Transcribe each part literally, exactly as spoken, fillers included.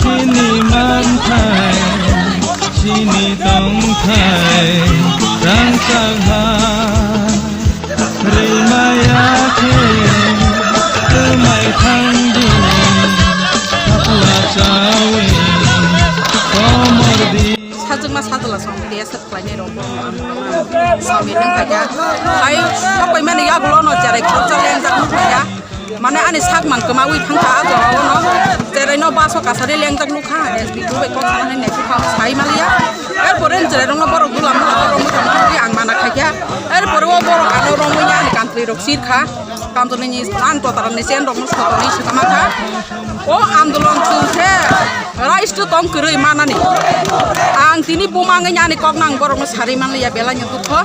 Chini manthai, chini tongthai, rangchak ha. Rimaya khe, twmai thangdi, thapla chawi, komor di. Sajwkma sajla song D S F khlainai rok bo. Sawi nang khaja. Hai, hokoi mani yagulo no cherai khoroksa lengjak nukya. Mane ani sak mang kwmawi thangkha a jorao no. Cherai no baso kasari lengjak nukha. S B two bai kok sanani naisukha sai maliya. Erpore cherai rok no borok dula mula borok mukha mukha ang mana khaikha. Erpore o borok ano romwi ani kantri rok sirkha. Kantonini an totaranni chen rokno sotonwi swkama kha. O andolon chwng khe rights to tong kwrwi manani. Ang tini bumangwi ani kok nang borokno sarwi manliya belai no dukho.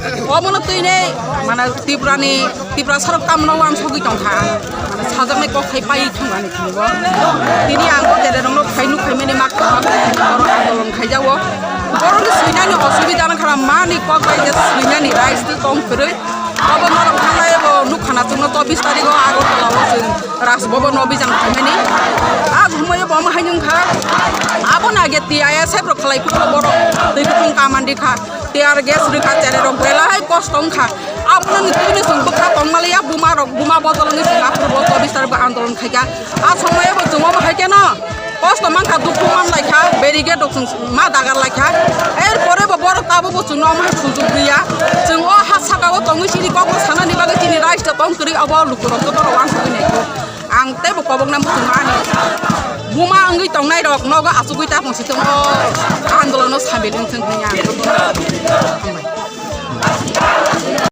Omono twini mane Tripurani, Tripura sorok tamno wansogwi tongkha. Mane sajaknai kok khai pai thangmani thangbo. Tini ang o tere rokno khai nuk khaimani mak borok andolon khaijago. Borokni swinani osubida wngkha mani kok bai je swinani rights to tong kwrwi. Abo norok thanglai bo nukha na chwngno chobbish tarikh o Agartala o chwng Raj Bhavan o bijang khaimani. A jumai bo omo hai wngkha. Abo na ge T I S F rok khlai phuru borok twi kutung kamandi kha. Tear gas rwkha, cherai rok belai kosto wngkha. Abo no twini chwng bwkha tongmaliya buma rok, buma bodol wngwi chwng aphuru bo chobbish tarikh bo andolon khaikha. A somoyo bo chwng omo hai kheno. Kosto mankha, dukhu manlaikha, barricade rok chwng ma dagarlaikha. Erpore bo borok tabukbo chwngno omo hai sujuk riya. Chwng o ha saka o tongwi chini kokno sanani bagwi chini rights to tong kwrwi, obo lukurok joto rok wansugwi naikho. Ang teibo kobokna muchungma ani buma wngwi tongnai rok nogo achugwi ta tong si tong o andolono sambil wng thung hinwi ang.